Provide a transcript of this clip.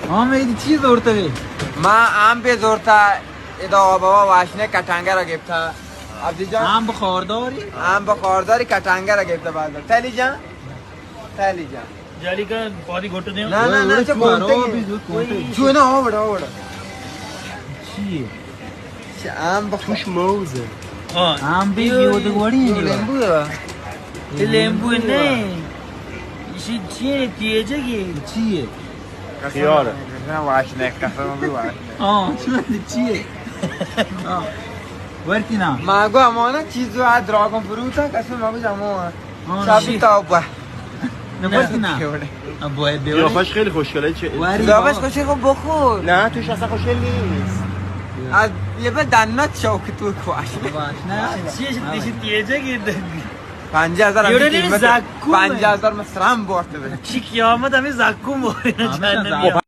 ہاں، میں چیز زورتا ہے۔ ما آم بہ زورتا، ادا بابا واشنے کٹانگا را گپتا۔ عبدی جان۔ آم بخورداری؟ آم بخورداری کٹانگا را گپتا بازار۔ تلی جان؟ تلی جان۔ جالی کا پانی گھٹ دیں۔ نہ، نہ، نہ، اوئے، چو چو کونتے آرو ہیں۔ بھی جو کونتے۔ چو نہ، ہو بڑا، ہو بڑا۔ چی ہے؟ چ-، آم بخ-، خوش موز ہے۔ ہاں۔ آم بھی یہ، یہ تو گوڑی یہ نہیں لیمبو ہے۔ یہ لیمبو ہے، نہیں۔ اسی چی ہے، تیجگی۔ چی ہے؟ خیار ہے۔ قسم واش نے، قسم بھی واش نے۔ ہاں، چی ہے؟ ہاں۔ ورتی نا۔ ماگو امانا چیز جو آ دراگون فروٹ ہے، قسم ماگو جامو ہے۔ ہاں، شابی شی۔ تاو با۔ نہ، بس نا۔ ابو، اے بیوری۔ قیافش خیلی خوشگله، چه؟ واری ضیافش بابا۔ خوشی، خب بخور۔ نه، توش اصلاً خوشگل نیست. از یه بار دنت شوک تو کواش۔ باش، نه۔ چیش دیشی تیجه گیر دنگی۔ پنجاه هزار هم ایوڑا نی قیمت۔ زاکو پنجاه هزار من سرم بارته به۔ چی قیامت همی زاکو ماری همه جانم زاکو۔